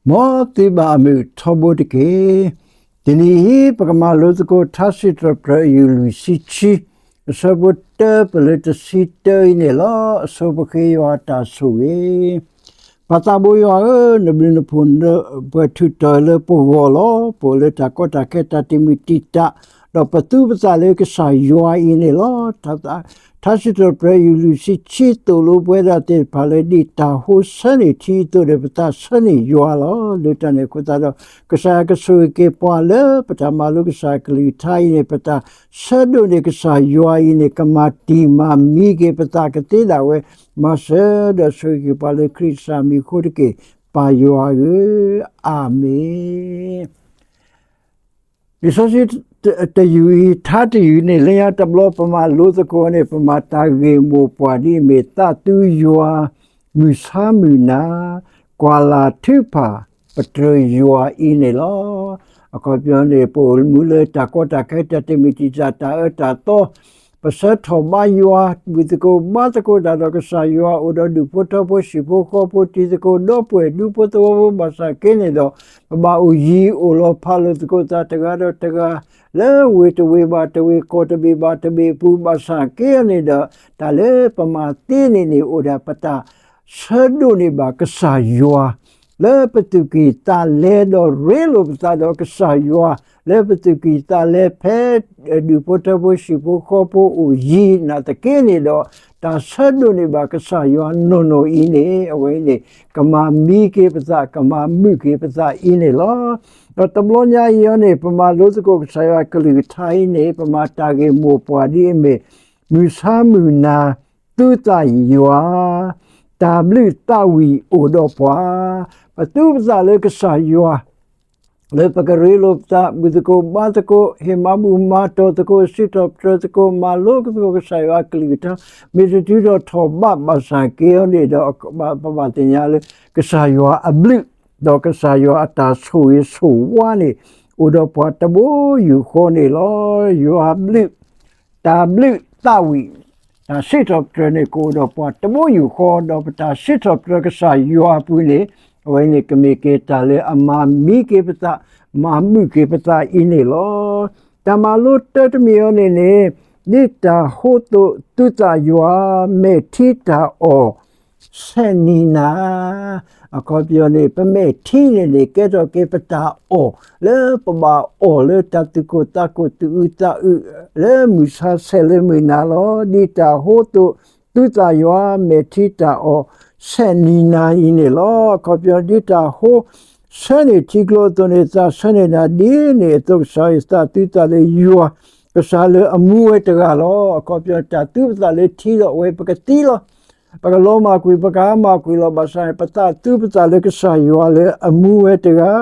မ်သုဘၣ်အမုာ်ထီဘိတက့ၢ်. တနံၤအံၤ ပကမၤလိသကိးထါစံးထီၣ်ပတြၢၤအယုၢ်လွံၢ်ဆံခံ, အဆၢဖိတၢပလၢတဆံတၢအံၤန့ၣ်လီၤ. အဆိပဃ့ယွၤအတၢ်ဆိၣ်ဂ့ၤ ပၢ်သးဘိယွၤဧၢ, နဘျုးနဖှိၣ်ပှဲၤထူးတီၤလၢပဂီၢ်လီၤ. ပအိၣ်လၢတၢ်ကီတၢ်ခဲတၢ်တံာ်မုၢ်တံာ်တာ်, ဒီးပသူပသးလၢကစၢ်ယွၤအံၤန့ၣ်လီၤ. ထါစံးထီၣ်ပတြၢၤအယုၢ်လွံၢ်ဆံခံသိၣ်လိပဝဲဒၣ်သ့ၣ်တဖၣ်လၢ ဒ်တၢ်ဟိဆၢန့ၢ်ထံအသိးဒီး ပသးဆၢန့ၢ်ယွၤလီၤ. လၢတၢ်န့ၣ်အဃိသတးဒီး ကစၢ်ယွၤကဆိၣ်ဂ့ၤက့ၤပှၤလၢပတၢ်မၤလိကစၢ်ကလုၢ်ကထါအံၤန့ၣ် ပတၢ်ဆၢဒိးန့ၢ်ကစၢ်ယွၤအံၤန့ၣ် ကမၤတံၢ်မၤမံက့ၤပသး ကသ့ဒၣ်ဝဲ မၤစၢၤဒီးဆိၣ်ဂ့ၤက့ၤပှၤလၢခရံာ်ကစၢ်မံၤအဃိတက့ၢ်. ပၢ်ယွၤဧၢ, အၤမ့ၣ်. လံာ်စီဆှံတယုၢ်အံၤ ထါတယုၢ်န့ၣ် လၢညါတဘျီပမၤလိသကိးန့ၣ် ပမၤတၢ်ဂ့ၢ်မိၢ်ပှၢ်ဒ်အမ့ၢ် သးသူယွၤ မုၢ်ဆါမုၢ်နၤ ကွၢ်လၢ်ထုကဖၣ် ပတြၢၤယွၤအံၤန့ၣ်လီၤ. အခီပညီန့ၣ် ပအိၣ်မူလၢတၢ်ကီတၢ်ခဲ တၢ်တံာ်မုၢ်တံာ်တာ် တၢ်အၢတၢ်သီ ပဆၢထီၣ်ဘါယွၤ ဘူၣ်သကိးဘါသကိးတၢ်ဒီးကစၢ်ယွၤ အိၣ်ဒီးဒူၣ်ဖိထၢဖိ ဟံၣ်ဖိဃီဖိ တံၤသကိးဒီပုၢ်ဝဲၢ် ဒူဖိသဝီဖိ ဘၣ်ဆၣ်က့န့ၣ်ဒီး ပဘၣ်အိၣ်ယံၤအိၣ်လီၤဖးလိာ်သကိးသးတဂၤဒီးတဂၤ လၢဝ့ၢ်တဝ့ၢ်ဘၣ်တဝ့ၢ် ကီၢ်တဘ့ၣ်ဘၣ်တဘ့ၣ်အပူၤ ဘၣ်ဆၣ်က့န့ၣ်ဒီး တၢ်လၢပမၤသ့န့ၣ်န့ၣ် အိၣ်ဒၣ်ပတၢ်ဆၢဒိးန့ၢ်ဘၣ်ကစၢ်ယွၤ လၢပသူၣ်ကံၢ်သးလဲဒီးရ့လိာ်ပသးဒီးကစၢ်ယွၤ လၢပသူၣ်ကံၢ်သးလဲဖဲ ဒူၣ်ဖိထၢဖိ ဟံၣ်ဖိဃီဖိအိၣ်ယံၤနာ်သက့န့ၣ်ဒီး တၢ်ဆၢဒိးန့ၢ်ဘၣ်ကစၢ်ယွၤနီၢ်နီၢ်အံၤန့ၣ် အဝဲအံၤန့ၣ် ကမၤမံက့ၤပသး ကမၤမုာ်က့ၤပသးအံၤန့ၣ်လီၤ. ဒီးတဘျီညါအံၤန့ၣ် ပမၤလိသကိးကစၢ်ယွၤကလုၢ်ကထါအံၤန့ၣ် ပမၤတၢ်ဂ့ၢ်မိၢ်ပှၢ်ဒ်အမ့ၢ် မုၢ်ဆါမုၢ်နၤ သုသးယွၤ တၢ်ဘျုးသးဝံၣ်အိၣ်ဒီးပှၤ ပသူပသးလၢကစၢ်ယွၤ လၢပကရ့လိာ်ပသး ဘူၣ်သကိးဘါသကိး ဟ့ၣ်မၤဘူၣ်မၤတီၢ်သကိး စံးထီၣ်ပတြၢၤသကိး မၤလိသကိးကစၢ်ယွၤကလုၢ်ကထါ မ့ၢ်တတုၤထီၣ်ထီၣ်ဘးဘၣ်ဆၣ်က့အီၤန့ၣ်ဒီး ပဘၣ်သ့ၣ်ညါလၢ ကစၢ်ယွၤအဘျုး ဒီးကစၢ်ယွၤအတၢ်ဆိၣ်ဂ့ၤဆိၣ်ဝါန့ၣ် အိၣ်ဒီးပှၤတဘိယူၢ်ဃီန့ၣ်လီၤ. ယွၤအဘျုး တၢ်ဘျုးသးဝံၣ် တၢ်စံးထီၣ်ပတြၢၤန့ၣ် ကအိၣ်ဒီးပှၤတဘိယူၢ်ဃီ ဒီးပတၢ်စံးထီၣ်ပတြၢၤကစၢ်ယွၤအပူၤန့ၣ် အဝဲန့ၣ်ကမ့ၢ်က့ၤတၢ်လၢအမၤမံက့ၤပသး မၤမုာ်က့ၤပသးအံၤန့ၣ်လီၤ. တၢ်မၤလိတၢတမံၤအံၤန့ၣ်န့ၣ် ဒ်တၢ်ဟိသိးသုသးယွၤ မဲာ်ထံတၢ်အီၣ် ဆဲးနံၤနၤ အခီပညီန့ၣ် ပမဲာ်ထံန့ၣ်န့ၣ် ကဲထီၣ်က့ၤပတၢ်အီၣ် လၢပဘၣ်အီၣ်လၢတၢ်သူၣ်ကိၢ်သးကိၢ်သူၣ်အုးသးအုး လၢမုၢ်ဆါဆဲးလၢမုၢ်နၤလီၤ. ဒ်တၢ်ဟိသိးသုသးယွၤ မဲာ်ထံတၢ်အီၣ် ဆဲးနံၤနၤအံၤန့ၣ်လီၤ. အခီပညီ ဒ်တၢ်ဟိဆၢန့ၢ်ထံကျိအသိးန့ၣ် သးဆၢန့ၢ်နၤဒ်န့ၣ်အသိး ကစၢ်ယွၤသးသူသးလၢယွၤ ကစၢ်လၢအမူဝဲတဂၤလီၤ. အခီပညီ တၢ်သူပသးလၢထံဒီးအဝဲပကသံလီၤ. ပကလီၤမၢ်ကွံာ် ပကဟါမၢ်ကွံာ်လီၤ. ဘၣ်ဆၣ်န့ၣ် ပသးသူပသးလၢကစၢ်ယွၤလၢအမူဝဲတဂၤ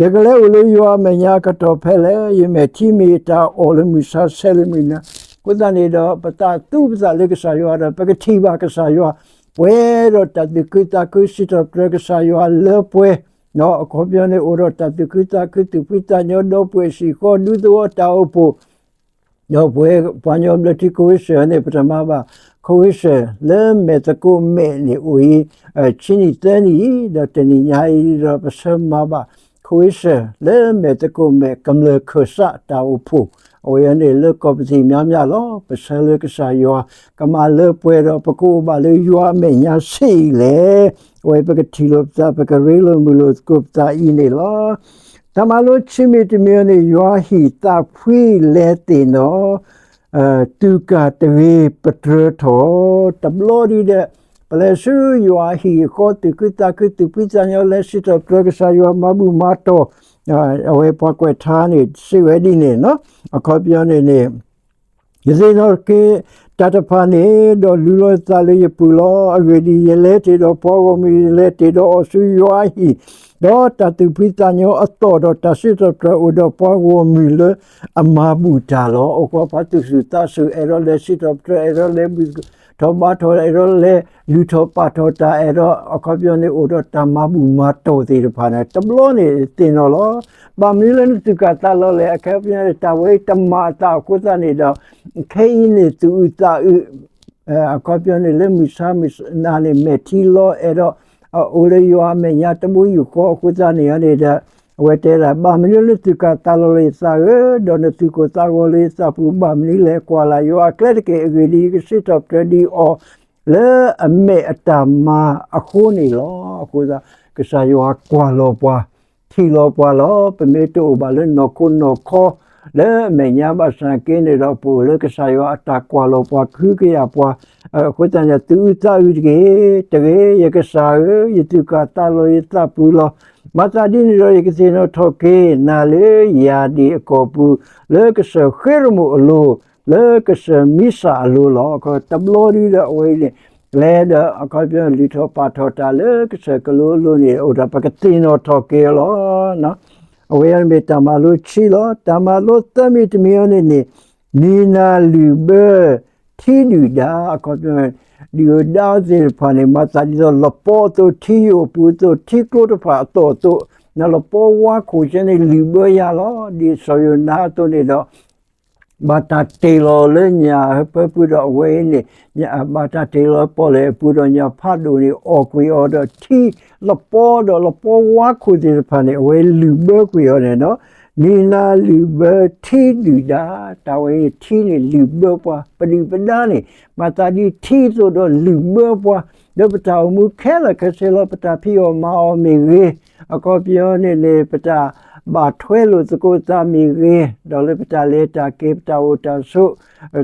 ယကလဲၤအိၣ်လၢယွၤအမဲာ်ညါအကတီၢ်ဖဲလဲၣ်. ယမဲာ်ထံမ့ၢ်တၢ်အီၣ်လၢမုၢ်ဆါဆဲးလၢမုၢ်နၤ အဃိသတးန့ၣ်ဒီး ပသးသူပသးလၢကစၢ်ယွၤဒီး ပကထံၣ်ဘၣ်ကစၢ်ယွၤ ပှဲၤဒီးတၢ်သူၣ်ခုသးခု စံးထီၣ်ပတြၢၤကစၢ်ယွၤလၢပှဲၤ အခီပညီန့ၣ် အိၣ်ဒီးတၢ်သူၣ်ခုသးခု သူၣ်ဖှံသးညီ ဒီပုၢ်ဝဲၢ်စ့ၢ်ကီး ဒူသဝီတၢ်အိၣ်ဖှိၣ် ဒီးပှၤကညီဘျၢထံ ခိဝ့စၢၣ်န့ၣ် ပတမၤဘၣ် ခိဝ့စၢၣ် လၢမဲာ်သကိးမဲာ်န့ၣ်အိၣ်အံၤ ဆံနံၣ်သၢနံၣ်အံၤ ဒီးတနံၤညါအံၤဒီး ပဆၢမၤဘၣ် ခိဝ့စၢၣ် လၢမဲာ်သကိးမဲာ် ကမျၢၢ်ခၢၣ်စးတၢ်အိၣ်ဖှိၣ် အဝဲန့ၣ်လၢကီၢ်ပသံၣ်မးမးလီၤ. ပဆၢလၢကစၢ်ယွၤ ကမၤလၢပှဲၤဒီး ပကအိၣ်ဘၣ်လၢယွၤအမဲာ်ညါဆံးအံၤလဲၣ်. အဝဲပကထံၣ်လိာ်ပသး ပကရ့လိာ်မုာ်လိာ်သကိးပသးအံၤန့ၣ်လီၤ. တၢ်မၤလိခံမံၤတမံၤန့ၣ် ယွၤဟံၣ်သးဖှံလဲၤသ့ၣ်နီၣ် သုးကၢ်တဂ့ၤပတြၢၤထီၣ် တဘျီဒ်ဒီး ပလဲၤဆူယွၤအဟံၣ်အဃီ သူၣ်ခုသးခု သူၣ်ဖှံသးညီ လဲၤစံးထီၣ်ပတြၢၤကစၢ်ယွၤ မၤဘူၣ်မၤတီၢ် အဝဲပှၤကွဲးထါန့ၣ် စံးဝဲဒ်န့ၣ် အခီပညီန့ၣ်န့ၣ် ယသ့ၣ်နီၣ်က့ၤတၢ်တဖၣ်န့ၣ် ဒီးလူလီၤယသးလၢယပူၤလီၤ. အဂ့ၢ်ဒ်အံၤ, ယလဲၤတ့ၢ်ဒီးပှၤဂီၢ်မုၢ်, ယလဲၤတ့ၢ်ဒီးအီၤဆူယွၤအဟံၣ်, ဒီးတၢ်သူၣ်ဖှံသးညီအသီၣ်ဒီးတၢ်စံးထီၣ်ပတြၢၤအိၣ်ဒီးပှၤဂီၢ်မုၢ်လၢအမၤဘူၣ်တၢ်လီၤ. အိၣ်ဃီပှၤသူၣ်စူၤသးစူၤ အဲၣ်ဒိးလဲၤစံးထီၣ်ပတြၢၤ, အဲၣ်ဒိးလဲၤဘူၣ်ထီၣ်ဘါထီၣ်, အဲၣ်ဒိးလဲၤလုၢ်ထီၣ်ပာ်ထီၣ်တၢ်, အဲၣ်ဒိး အခီပညီန့ၣ် အိၣ်ဒီးတၢ်မၤဘူၣ်မၤတီၢ်သ့ၣ်တဖၣ်န့ၣ် တဘျီန့ၣ်သ့ၣ်နီၣ်လီၤ. ဘၣ်မနုၤလၢနသူၣ်ကၢ်သးလီၤလဲၣ်, အခီပညီန့ၣ် တၢ်ဝဲအံၤတမၤအသးအဃိသတးန့ၣ်ဒီး ခဲအံၤန့ၣ်သူၣ်အုးသးအုး အခီပညီန့ၣ် လၢမုၢ်ဆါမုၢ်နၤန့ၣ် မဲာ်ထံလီၤ အဲၣ်ဒိး အိၣ်လၢယွၤအမဲာ်ညါတဘိယူၢ်ဃီအဃိသတးန့ၣ်န့ၣ်ဒီး အဝဲတဲဒၣ် ဘၣ်မနုၤလၢနသူၣ်ကၢ်သးလီၤလၢယသးဧၢ, ဒီးနသူၣ်ကိၢ်သးဂီၤလၢယသးပူၤ ဘၣ်မနုၤလဲၣ်. ကွၢ်လၢ်ယွၤအကျဲတက့ၢ်. အဂ့ၢ်ဒ်အံၤ, ယကစံးထီၣ်ပတြၢၤဒ်အီၤ လၢအမဲာ်အတၢ်မၤအဃိန့ၣ်လီၤ. အဃိသတး ကစၢ်ယွၤကွၢ်လီၤပှၤ, ထံၣ်လီၤပှၤလီၤ. ပမ့ၢ်တအိၣ်ဘၣ်လၢနီၢ်ခိနီၢ်ခီ လၢအမဲာ်ညါဘၣ်ဆၣ်က့န့ၣ်ဒီး ပအိၣ်လၢကစၢ်ယွၤအတၢ်ကွၢ်လီၤပှၤ ကဟုကယာ်ပှၤ အဃိသတးန့ၣ် သူၣ်အုးသးအုးတက့ၢ်. တဂ့ၤ, ယကစၢ်ဧၢ, ယသူၣ်ကၢ်သးလီၤ ယသးပူၤလီၤ. မၤသးဒ်န့ၣ်ဒီး ယကသ့ၣ်နီၣ်ထီၣ်က့ၤနၤလၢယၢ်ဒံၣ်အကီၢ်ပူၤ, လၢကစၢၢ်ဃ့ရမိၣ်အလိၤ, လၢကစၢၢ်မံစၢ်အလိၤလီၤ. အခီ တဘျီဒုဒီးအဝဲအံၤန့ၣ် လဲၤဒီး အခီပညီ လုၢ်ထီၣ်ပာ်ထီၣ်တၢ်လၢကစၢၢ်ကလိအလိၤန့ၣ် အိၣ်ဒီးပကသ့ၣ်နီၣ်ထီၣ်က့ၤအီၤလီၤ. အဝဲအံၤမ့ၢ်တၢ်မၤလိခံလီၤ. တၢ်မၤလိသၢမံၤတမံၤအံၤန့ၣ်န့ၣ် နံၤနၤလုၢ်ဘၢ ထံဒုၣ်ဒါ, အခီပညီ ဒုၣ်ဒါသ့ၣ်တဖၣ်န့ၣ် မၤသးဒ်သိးလပီအသိး ထံယိာ်အပူၤအသိး ထံကျိတဖၣ်အသိးအသိး နလပီဝါခိၣ်ကဲန့ၣ် လုၢ်ဘၢယၤလီၤ. ဒ်စီၤယိၤနါအသိးန့ၣ်ဒီး ဘၣ်တၢ်တ့ၢ်လီၤလၢညၣ်အပၢပူၤဒီး အဝဲအံၤန့ၣ် ဘၣ်တၢ်တ့ၢ်လီၤပီၣ်လဲၣ်အပူၤဒီး ညၣ်ဖးဒိၣ်န့ၣ် အီၣ်ကွံာ်အီၤဒီး ထံလပီဒီးလပီဝါခိၣ်သ့ၣ်တဖၣ်န့ၣ် အဝဲလုၢ်ဘၢကွံာ်အီၤန့ၣ်ဒီး နံၤနၤလုၢ်ဘၢထံဒုၣ်ဒါ, တၢ်ဝဲအံၤထံန့ၣ်လုၢ်ဘၢပှၤ ပဒုၣ်ပဒါန့ၣ် မၤသးဒ်ထံအသိးဒီးလုၢ်ဘၢပှၤ ဒီးပတၢ်အိၣ်မူခဲလၢာ်ခဲဆ့လီၤ. ပတၢ်ဖံးအီၣ်မၤအီၣ်မ့ၢ်ဂ့ၤ, အခီပညီန့ၣ်န့ၣ် ပတၢ်ဘၣ်ထွဲလိာ်သကိးသးမ့ၢ်ဂ့ၤ, ဒီးလၢပတၢ်လဲၤတၢ်က့ၤ ပတၢ်အိၣ်တၢ်ဆိး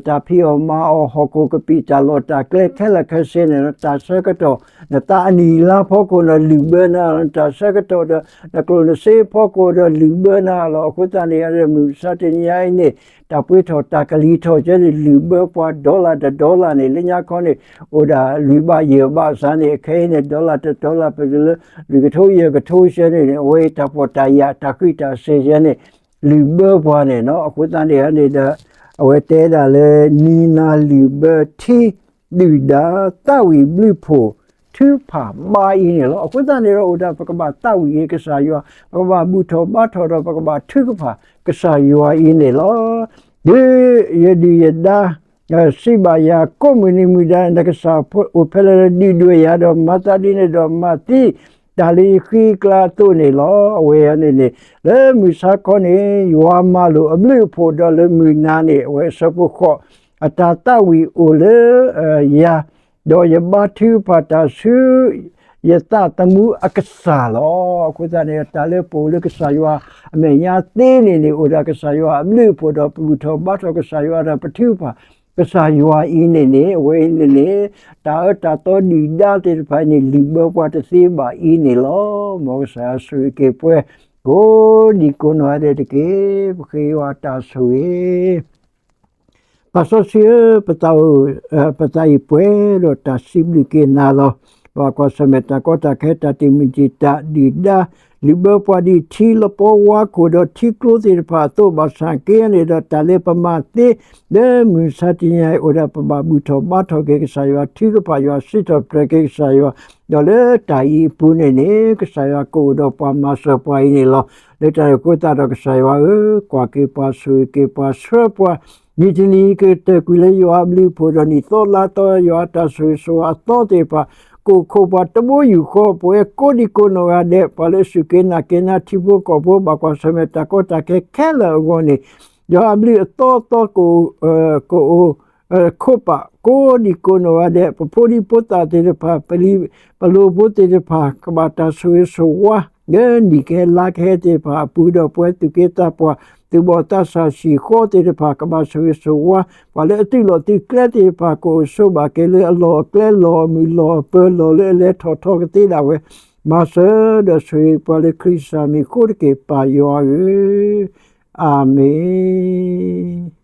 တၢ်ဖံးအီၣ်မၤအီၣ် ဟီၣ်ခိၣ်ကပံာ် တၢ်လီၢ်တၢ်ကျဲခဲလၢာ်ခဲဆ့န့ၣ် တၢ်ဆၢကတီၢ် နသးအနံၣ်အလါဖီခိၣ်ဒီးလုၢ်ဘၢနၤလီၤ. နတၢ်ဆၢကတီၢ်ဒီး နကျိၣ်နစ့ဖီခိၣ်ဒီးလုၢ်ဘၢနၤလီၤ. အဃိသတးန့ၣ် မုၢ်မဆါတနံၤအံၤန့ၣ် တၢ်ပှ့ၤထီၣ်တၢ်ကလံၤထီၣ်ကဲန့ၣ် လုၢ်ဘၢပှၤ dollar တ dollar န့ၣ် လၢညါခီန့ၣ် အိၣ်ဒၣ်လွံၢ်ဘးယဲၢ်ဘးစ့ၢ်န့ၣ် အခဲအံၤန့ၣ် dollar တ dollar ပလၢ လွံၢ်ကထိယဲၢ်ကထိစ့ၢ်န့ၣ် အဝဲတၢ်ပီၣ်တၢ်ယၢ် တၢ်ဃံးတၢ်စ့ၢ်ယဲန့ၣ် လုၢ်ဘၢပှၤန့ၣ်လီၤ. အဃိသတးန့ၣ်န့ၣ်ဒီး အဝဲတဲဒၣ်လၢ နံၤနၤလုၢ်ဘၢထံဒုၣ်ဒါ သးဝံၣ်ဘျုးဖှိၣ်ထုကဖၣ်ဘါအံၤန့ၣ်လီၤ. အဃိသတးန့ၣ်ဒီး အိၣ်ဒၣ်ပကဘၣ်သးဝံၣ်က့ၤကစၢ်ယွၤ, ပကဘၣ်ဘူၣ်ထီၣ်ဘါထီၣ်ဒီး ပကဘၣ်ထုကဖၣ်ကစၢ်ယွၤအံၤန့ၣ်လီၤ. ဒ်ယဒုၣ်ယဒါ စံးဘၣ်ယၤ ကိးမုၢ်နံၤမုၢ်ဒါ နကစၢ်အိၣ်ဖဲလဲၣ်ဒီး ဒုၣ်ဒွဲၣ်ယၤဒီး မၤသးဒ်န့ၣ်ဒီး မၤသံတၢ်လၢယဃံကျါအသိးန့ၣ်လီၤ. အဝဲန့ၣ်န့ၣ် လၢမုၢ်ဆါခီန့ၣ် ယွၤမၤလိာ်အဘျုးအဖှိၣ်ဒီး လၢမုၢ်နၤန့ၣ် အဝဲအဆၢဖိဃိး အတၢ်သးဝံၣ်အိၣ်လၢယၤ, ဒီးယဘါထုကဖၣ်တၢ်ဆူ ယသးသမူအကစၢ်လီၤ. အဃိသတးန့ၣ် တၢ်လၢပအိၣ်လၢကစၢ်ယွၤအမဲာ်ညါသ့န့ၣ်န့ၣ် အိၣ်ဒၣ်ကစၢ်ယွၤအဘျုးအဖှိၣ်ဒီး ပဘူၣ်ထီၣ်ဘါထီၣ်ကစၢ်ယွၤဒီး ပထုကဖၣ်ကစၢ်ယွၤအံၤန့ၣ်န့ၣ် အဝဲအံၤန့ၣ်န့ၣ် တၢ်အၢတၢ်သီဒုၣ်ဒါသ့ၣ်တဖၣ်အံၤန့ၣ် လုၢ်ဘၢပှၤတသ့ဘၣ်အံၤန့ၣ်လီၤ. မ်ကစၢ်ယွၤဆိၣ်ဂ့ၤက့ၤပှၤ ကိးဒံကိးနီၢ်ဂၤဒဲးတက့ၢ်. ပဃ့ယွၤတၢ်ဆိၣ်ဂ့ၤ ပၢ်စီဆှံဧၢ, ပသးအံၤပှဲၤဒီးတၢ်စံးဘျုးက့ၤနၤလီၤ. ဘၣ်ကွၢ်ဆၢၣ်မဲာ်တၢ်ကီတၢ်ခဲ တၢ်တမုာ်တံာ်တာ်ဒုၣ်ဒါ လုၢ်ဘၢပှၤဒ်ထံလပီဝါခိၣ်ဒီး ထံကျိသ့ၣ်တဖၣ်အသိး ဘၣ်ဆၣ်က့န့ၣ်ဒီး တၢ်လၢပမၤသ့ လၢမုၢ်မဆါတနံၤအံၤ အိၣ်ဒၣ်ပဘၣ်ဘူၣ်ထီၣ်ဘါထီၣ်က့ၤကစၢ်ယွၤ, ထုကဖၣ်ယွၤ, စံးထီၣ်ပတြၢၤက့ၤကစၢ်ယွၤ, ဒီးလၢတၢ်အံၤအပူၤန့ၣ်န့ၣ် ကစၢ်ယွၤကအိၣ်ဒီးပှၤမၤစၢၤပှၤအံၤန့ၣ်လီၤ. လၢတၢ်န့ၣ်အဃိသတးဒီး ကစၢ်ယွၤဧၢ, ကွၢ်က့ၤပှၤ, ဆိၣ်ဂ့ၤက့ၤပှၤ, ဆှၢပှၤ, နံၣ်တနံၤကတၢၢ်ကွံာ်လၢယွၤအဘျုးအဖှိၣ်ဒီး နံၣ်သီလါသီ ယွၤအတၢ်ဆိၣ်ဂ့ၤဆိၣ်ဝါအသီသ့ၣ်တဖၣ် ကအိၣ်ခိးပှၤတဘိယူၢ်ဃီ ပဝဲကိးဒံကိးနီၢ်ဂၤဒဲး, ပှၤလၢအစူၢ်က့ၤနာ်က့ၤနၤ ထံဖိကီၢ်ဖိ ဘၣ်ကွၢ်ဆၢၣ်မဲာ်တၢ်ကီတၢ်ခဲခဲလၢာ်အဂီၢ်န့ၣ် ယွၤအဘျုးအသီသီကအိၣ် ကအိၣ်ခိးပှၤကိးဒံကိးနီၢ်ဂၤဒဲး, ပဖိဒံဖိသၣ်သ့ၣ်တဖၣ်, ပလံၤပလိၤဖိသ့ၣ်တဖၣ် ကဘၣ်တၢ်ဆိၣ်ဂ့ၤဆိၣ်ဝါ လၢနံၣ်ကဟဲလါကဟဲသ့ၣ်တဖၣ်အပူၤဒီး ပဝဲသူၣ်က့သးပှၢ် သူၣ်ဘီၣ်သးစၢ်ဟံၣ်ဃီသ့ၣ်တဖၣ် ကဘၣ်ဆိၣ်ဂ့ၤဆိၣ်ဝါ, ပှၤလၢအသုးလီၢ်သုးကျဲသ့ၣ်တဖၣ် ကအိၣ်ဆိးဘၣ်က့ၤလၢအလီၢ်အကျဲ လီၢ်အမုၢ်လီၢ်အပၢၤ လီၢ်လၢအလဲၤထီၣ်ထီကသ့ဒၣ်ဝဲ, မၤစၢၤဒီးဆိၣ်ဂ့ၤပှၤလၢခရံာ်စၢ်မံၤအဃိတက့ၢ် ပၢ်ယွၤဧၢ, အၤမ့ၣ်.